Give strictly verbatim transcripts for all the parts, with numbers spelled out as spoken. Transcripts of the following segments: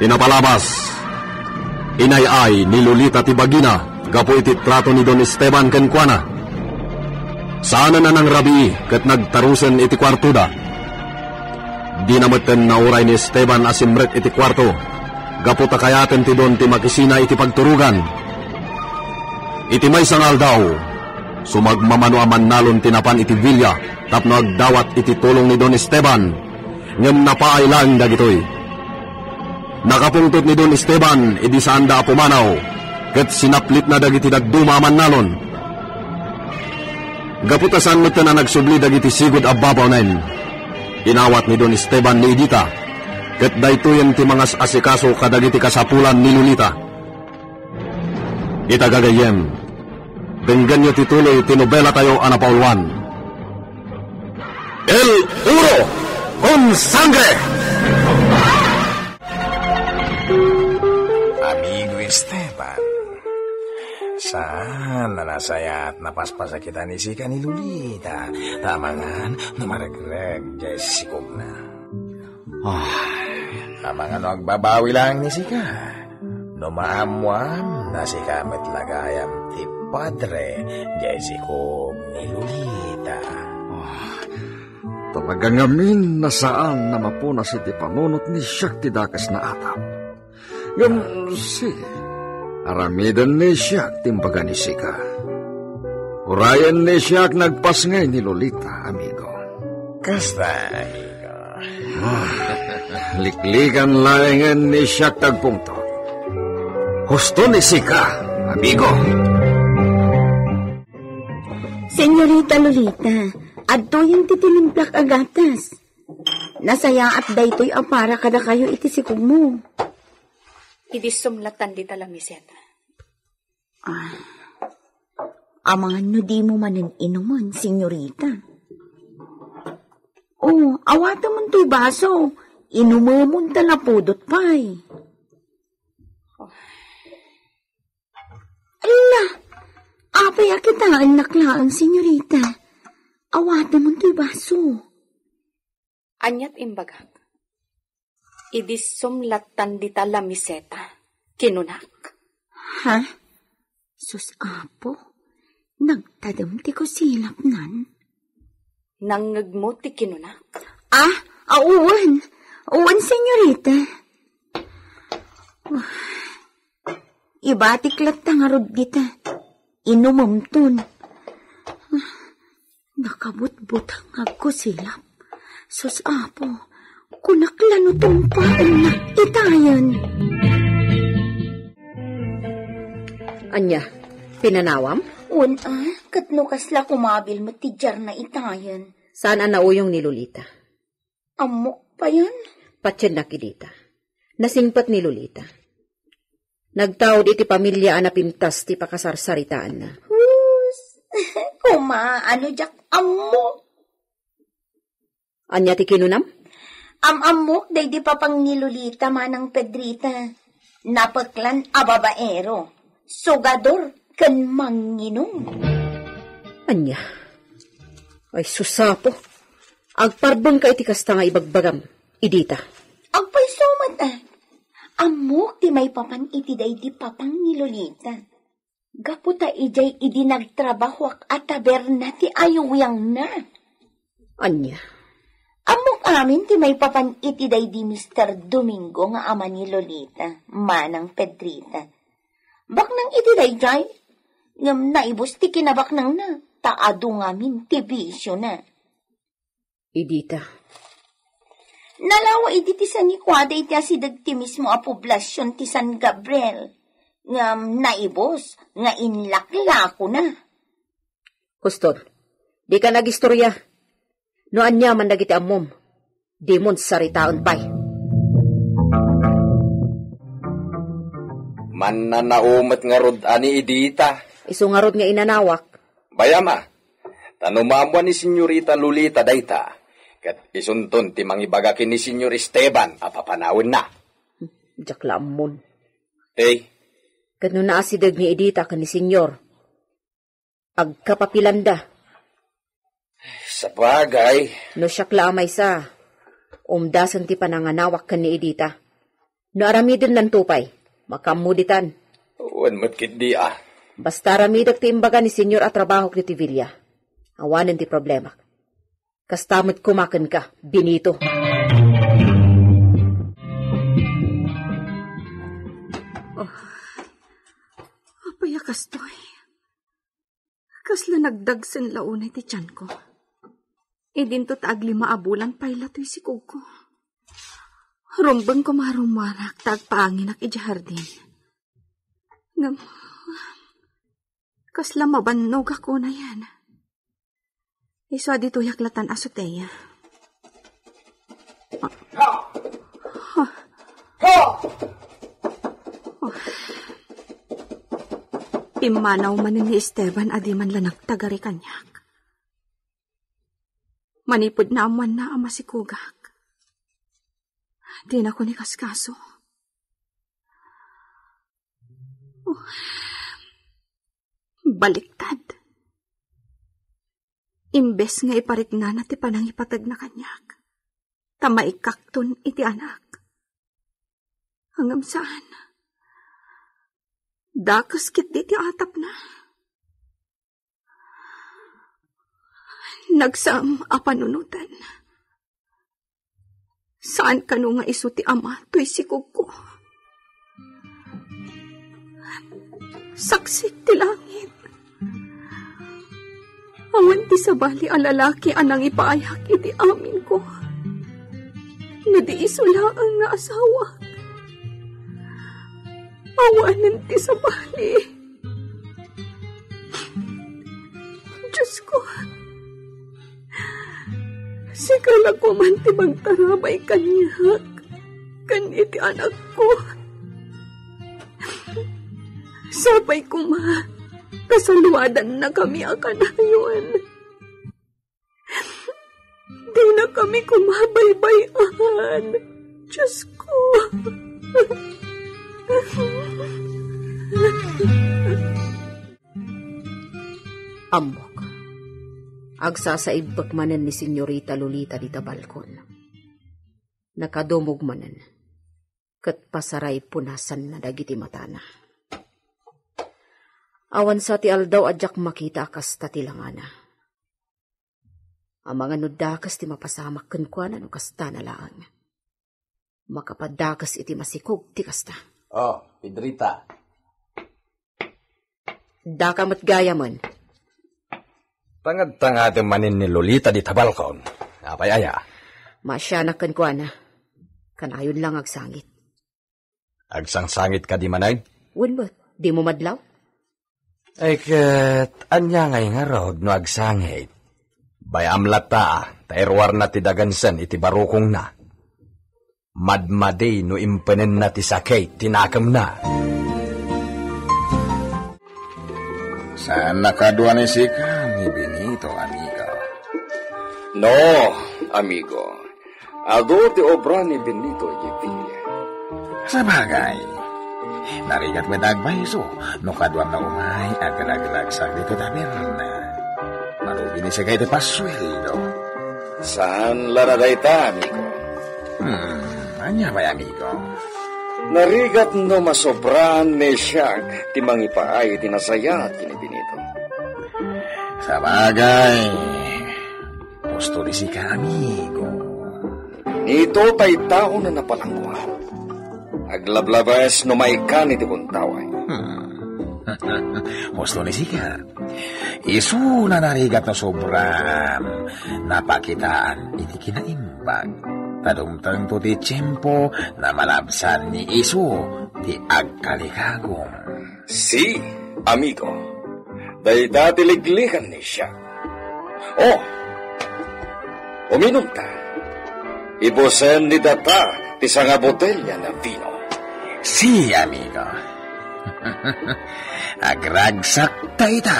Inapalabas, inay-ay ni Lolita ti bagina gapu iti trato ni Don Esteban kenkuana. Saanen a nangrabii ket nagtarusen iti kuartoda. Dina metten nauray ni Esteban a simrek iti kuarto gapu ta kayaten ti Don ti makisina iti pagturogan. Iti maysa nga aldaw, sumagmamano a mannalon ti napan iti villa tapno agdawat iti tulong ni Don Esteban, ngem napaay laeng dagitoy. Nakapungtot ni Don Esteban idi saanda a pumanaw, ket sinaplitna dagiti dadduma a mannalon. Gapu ta saan metten a nagsubli dagiti sigud a babaonen, inawat ni Don Esteban ni Edita, ket daytoyen ti mangas-asikaso kadagiti kasapulan ni Lolita. Ita gagayyem, denggenyo ti tuloy ti nobelatayo a napauluan. El Oro con Sangre! Amigo Esteban, saan a nasayaat napaspasak ita ni sika ni Lolita, amangan no maregreg jay sikogna. Ay, amangan no agbabawi laeng ni sika. No maammoam, na sika met la gayam ti padre jay sikog ni Lolita. Ah, talaga ngamin a saan a mapunas iti panunot ni siak ti dakes nga atap. Ngem, si, aramiden ni siak ti imbaga ni sika. Urayen ni siak nagpasngay ni Lolita, amigo. Kasta, amigo. Ah, liklikan laengen ni siak ti agpungtot. Husto ni sika, amigo. Senyorita Lolita, adtoyen ti tinimplak a gatas. Nasayaat daytoy a para kadakayo iti sikogmo. Idi sumlatan dita lamiseta. Ah, amangan no dimo manen inumen, senyorita. Oh, awatemon toy baso. Inumemon ta napudot pay. Ala, apay a kitaennak laeng, senyorita? Awatemon toy baso. Aniat imbagak? Idi sumlatan dita lamiseta, kinunak. Ha? Sus, Apo, nagtadem ti kusilapnan. Nangngegmo ti kinunak? Ah, a, wen. Wen, senyorita. Ibatik latta ngarud dita. Inumemton. Nakabutbuteng nga agkusilap. Sus, Apo, kunak la no tumpaennak itayen. Ania, pinanawam? Wen, a, ket no kasla kumabil met ti diarna itayen. Saan a nauyong ni Lolita? Ammok payen. Patiennak idita. Nasingpet ni Lolita. Nagtaud iti pamilia a napintas ti pakasarsaritaanna. Hus! Koma, ano diak ammo? Ania ti kinunam? Am-ammok daydi papang ni Lolita, Manang Pedrita. Napeklan a babaero, sugador, ken manginum. Ania? Ay, sus, Apo. Agpardonka iti kasta nga ibagbagam, idita. Agpayso met, a. Ammok ti maipapan iti daydi papang ni Lolita. Gapu ta idiay idi nagtrabahoak a taberna ti ayuwiangna. Ania? Ammok amin ti maipapan iti daydi Mister Domingo nga ama ni Lolita, Manang Pedrita. Baknang iti daydiay, ngem naibus ti kinabaknangna, ta adu ngamin ti bisiona. Idita. Nalawa idi ti sanikuada iti asideg ti mismo a poblasion ti San Gabriel, ngem naibus nga inlaklakona. Huston, dika nagistoria. No aniaman dagiti ammom, dimon saritaen pay. Mannanao met ngarud a ni Idita. Isu ngarud nga inanawak. Bayam a, ta no maammoan ni Senyorita Lolita dayta, ket isunton ti mangibaga ken ni Senyor Esteban a papanawenna. Diak la ammon. Ket no naasideg ni Idita ken ni Senyor, agkapapilanda. Sabagay. No siak la a maysa, umdasen ti pananganawak ken ni Idita. No aramidennanto pay, makaammo ditan. Wen met ketdi a. Basta aramidek ti imbaga ni Senyor a trabahok ditoy villa. Awanen ti problemak. Kasta met koma kenka, Benito. Oh, apay a kastoy? Kasla nagdagsen la unay ti tianko. Idinto ta aglima a bulan pay la toy sikogko. Rumbeng koma a rummuarak ta agpaanginak idiay hardin. Ngem, kasla mabannogak unayen. Isu a ditoyak latan a suteya. Pimmanaw manen ni Esteban a di man la nagtagari kaniak. Manipud naammoanna a masikogak, dinako ni kaskaso. Oh, baliktad. Imbes nga ipariknana ti panangipategna kaniak, ta maikakton iti anak. Ngem saan. Dakes ketdi ti atapna. Nagsam a panunoten. Saan kano nga isu ti ama toy sikogko. Saksik ti langit. Awan ti sabali a lalaki a nangipaayak iti aminko. No di isu laeng nga asawa. Awanen ti sabali. Diosko, sika la koman ti mangtarabay kaniak ken iti anakko. Sapay koma, kasaluadannakami a kanayon. Dinakami koma baybay-an. Diosko. Ammok. Agsasaibbek manen ni Senyorita Lolita dita balkon. Nakadumog manen, ket pasaray punasanna dagiti matana. Awan sa ti aldaw a diak makita a kasta ti langana. Amangan no dakes ti mapasamak kenkuana no kastana laeng. Makapadakes iti masikog ti kasta. Oh, Pedrita. Daka met gayamen. Tangadtangatem manen ni Lolita dita balkon. Apay aya? Maasianak kenkuana. Kanayon lang agsangit. Agsangsangitka di manen? Wen met, dimo madlaw? Ay ket, ania ngay ngarud no agsangit? Bay-am latta, ta iruarna ti dagensen iti barukongna. Madmadi no impenenna ti sakit ti nakemna. Saan a kadua ni sika ni Benito, amigo? No, amigo. Adu ti obra ni Benito idiay villa. Sabagay, narigat met a agpayso no kaduam la umay a agragragsak ditoy taberna. Marugi ni sika iti pasueldo. Saan la dayta, amigo? Hmm, ania pay, amigo? Narigat no masobraan ni siak ti mangipaay iti nasayaat ken ni Benito. Sabagay, husto ti sika, amigo. Benito, tay tao a napalangguan. Aglablabes no maikan iti buntaway. Hmm. Husto ni sika. Isuna narigat no sobram napakitaan iti kinaimbag. Ta dumtengto ti tiempo a malabsan ni isu ti agkalikagum. Si, amigo, dayta ti liglikan ni siak. Oh, uminumta. Ibusen ni data ti sanga botelya a vino. Si, amigo. Agragsakta ita.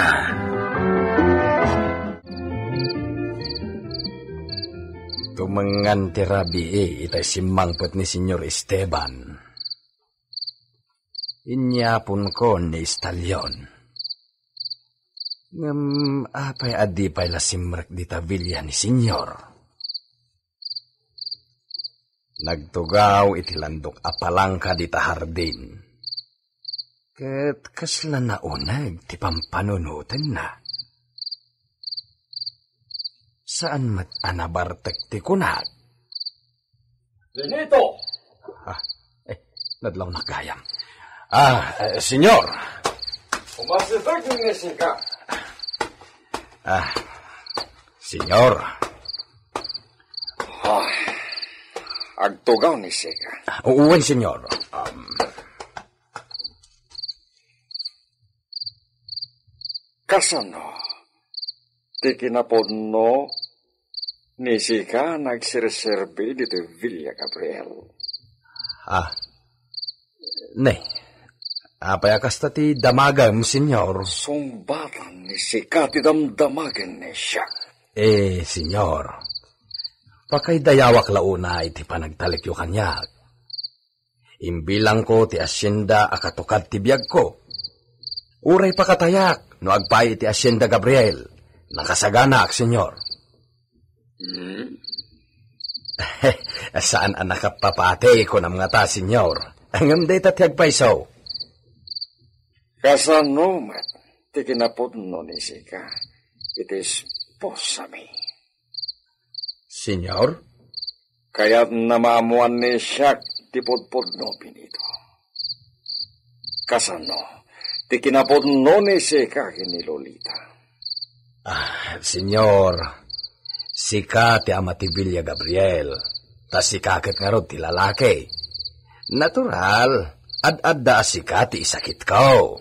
Tumengngan ti rabii itay simmangpet ni Senyor Esteban. Inyaponko ni Estalion. Ngem apay a di pay la simrek dita villa ni Senyor? Nagtugaw iti landok a palangka dita hardin. Ket kasla nauneg ti pampanunotenna. Saan met a nabartek ti kunag. Benito! Ah, eh, nadlawnak gayam. Ah, eh, senyor. Umasideg ni sika. Ah, senyor. Ah, agtugaw ni sika. Ah, wen, senyor. Um, Kasano ti kinapudno ni sika nga agserserbi ditoy Villa Gabriel? Ah, ne. Apay a kasta ti damagem, senyor? Sungbatan ni sika ti damdamagen ni siak. Eh, senyor, pakaidayawak la unay ti panagtalekyo kaniak. Imbilangko ti asienda a katukad ti biagko. Uray pakatayak no agpaay iti asienda, Gabriel. Nakasaganaak, senyor. Hmm? Saan a nakapapati, kunam ngata, senyor. Ngem dayta ti agpayso. Kasano met ti kinapudno ni sika iti esposami? Senyor? Kayatna maammuan ni siak ti pudpudno, Benito. Kasano ti kinapudno ni sika ken ni Lolita? Ah, senyor, sika ti ama ti Villa Gabriel, ta sika ket ngarud ti lalaki. Natural, ad-adda a sika ti isakitko.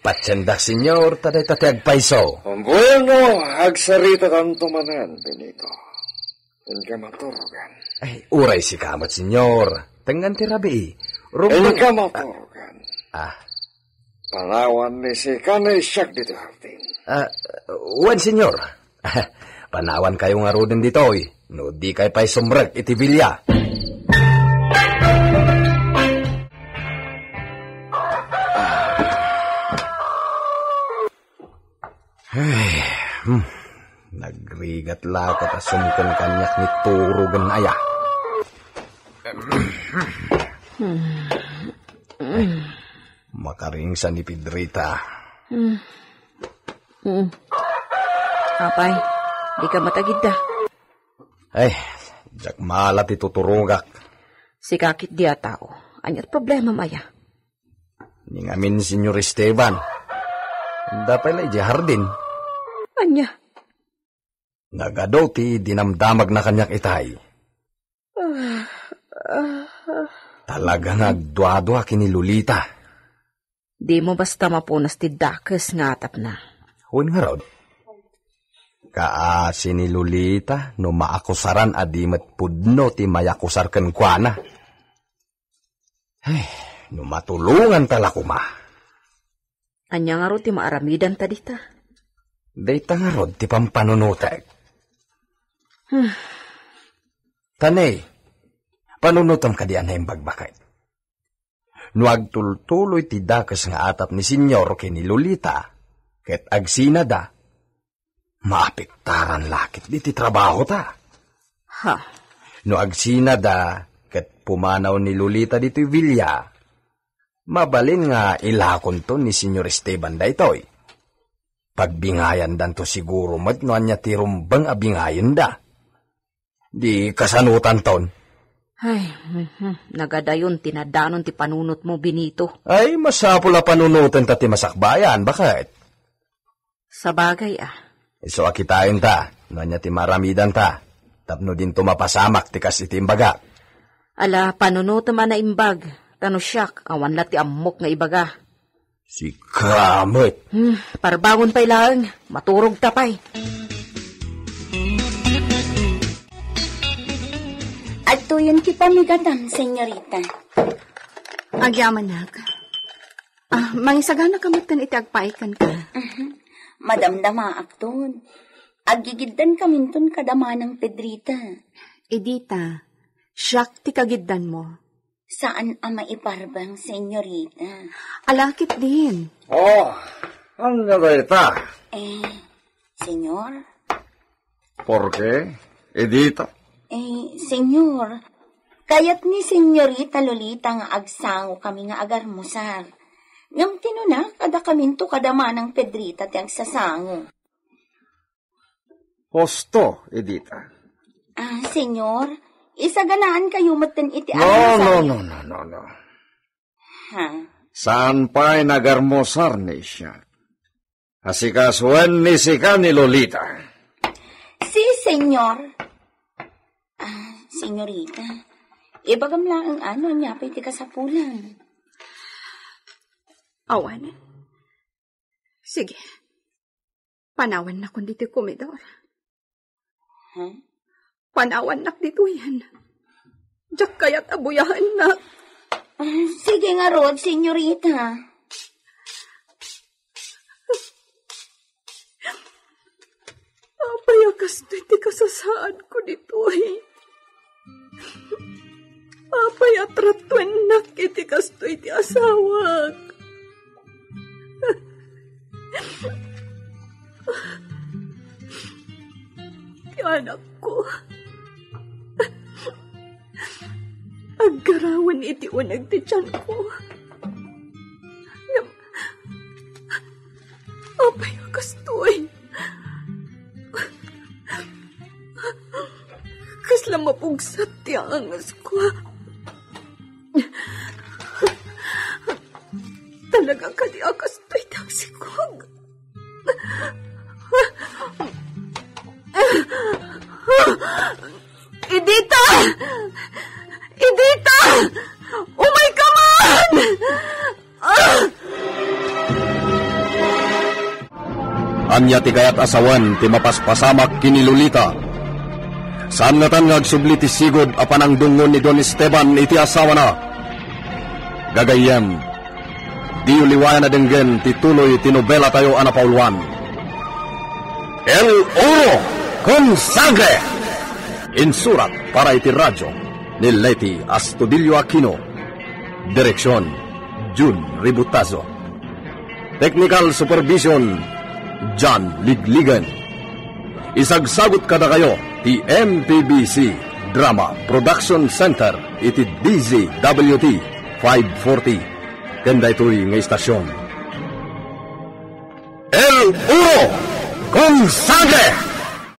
Patiendak, senyor, ta dayta ti agpayso. Bueno, agsaritatanto manen, Benito. Inka maturogan. Ay, uray sika met, senyor. Tengngan ti rabii. Rumbe- Inka maturogan. Ah. Panawan ni sika ni siak ditoy hardin. Ah, wen, senyor. Panawankayo ngaruden ditoy, no dikay pay sumrek iti villa. Ay, hmm. Nagrigat la ket a sumken kaniak ni turogen aya. Makaringsa ni Pedrita. Mm. Apay, dika matagidda. Ay, diak mala ti tuturogak. Sika ketdi a tao. Ania ti problemam aya? Ni ngamin, Senyor Esteban. Adda pay la idiay hardin. Ania? Nagadu ti dinamdamagna kaniak itay. Talaga nga agduadua ken ni Lolita. Dimo basta mapunas ti dakes nga atapna. Wen ngarud. Kaasi ni Lolita no maakusaran a di met pudno ti mayakusar kenkuana. Ay, no matulonganta la koma. Ania ngarud ti maaramidanta dita? Dayta ngarud ti pampanunotek. Hmm. Tani, panunotem kadi a naimbag baket. No agtultuloy ti dakes nga atap ni Senyor ken ni Lolita, ket agsinada, maapektaran la ketdi ti trabahota. Ha? No agsinada ket pumanaw ni Lolita ditoy villa, mabalin nga ilakonto ni Senyor Esteban daytoy. Pagbingayandanto siguro met no ania ti rumbeng a bingayenda. Di kasanotanton? Ay, mhm, nagadayon ti nadanon ti panunotmo, Benito. Ay, masapul a panunotenta ti masakbayan, baket? Sabagay a. Isu a kitaenta, no ania ti maaramidanta, tapno dinto mapasamak ti kas iti imbagak. Ala, panunotem a naimbag, ta no siak, awan la ti ammok nga ibaga. Sika met. Hmm, parbangon pay laeng, maturogta pay. Adtoyen ti pamigatam, senyorita. Agyamanak. Ah, mangisagana ka met ken iti agpaay kenka. Mhm. Madamdamaakton. Aggigiddan kaminton kada manang Pedrita. Edita, siak ti kagiddanmo. Saan a maiparbeng, senyorita. Ala ketdin. Oh, ania dayta? Eh, senyor? Porke, Edita? Eh, senyor, kayat ni Senyorita Lolita nga agsango kami nga agarmusar. Ngem tinunak, adda kaminto kada manang Pedrita ti agsasango. Husto, Edita. Ah, senyor, isaganaan kayo metten iti No, no, almusar. no, no, no, no. Ha? Saan pay nagarmusar ni siya? Asikasoen ni sika ni Lolita. Si, senyor. Ah, senyorita, ibagam laeng ano ania pay ti kasapulan. Awan. Sige. Panawannakon ditoy komedor. Ha? Panawannak ditoyen. Diak kayat a buyaennak. Ah, sige ngarud, senyorita. Apay a kastoy ti kasasaadko ditoy? Apay a tratuennak iti kastoy ti asawak? Ti anakko, aggarawen iti uneg ti tianko. Ngem, apay a kastoy? Kasla mapugsat ti angesko. Talaga kadi a kastoy ti agsikog? Edita! Edita! Umay ka man! Ah! Ania ti kayat a sawen ti mapaspasamak ken ni Lolita? Saan ngatan nga agsubli ti sigud a panangdungngon ni Don Esteban iti asawana? Gagayyem, diyo liwayan a denggen ti tuloy ti nobelatayo a napauluan, El Oro con Sangre. Insurat para iti radio ni Leti Astudillo Aquino. Direksyon, Jun Ributazo. Technical Supervision, John Ligligan. Isagsagut kadakayo ti M P B C Drama Production Center iti D Z W T five forty. Ken daytoy nga istasyon, El Oro con Sangre.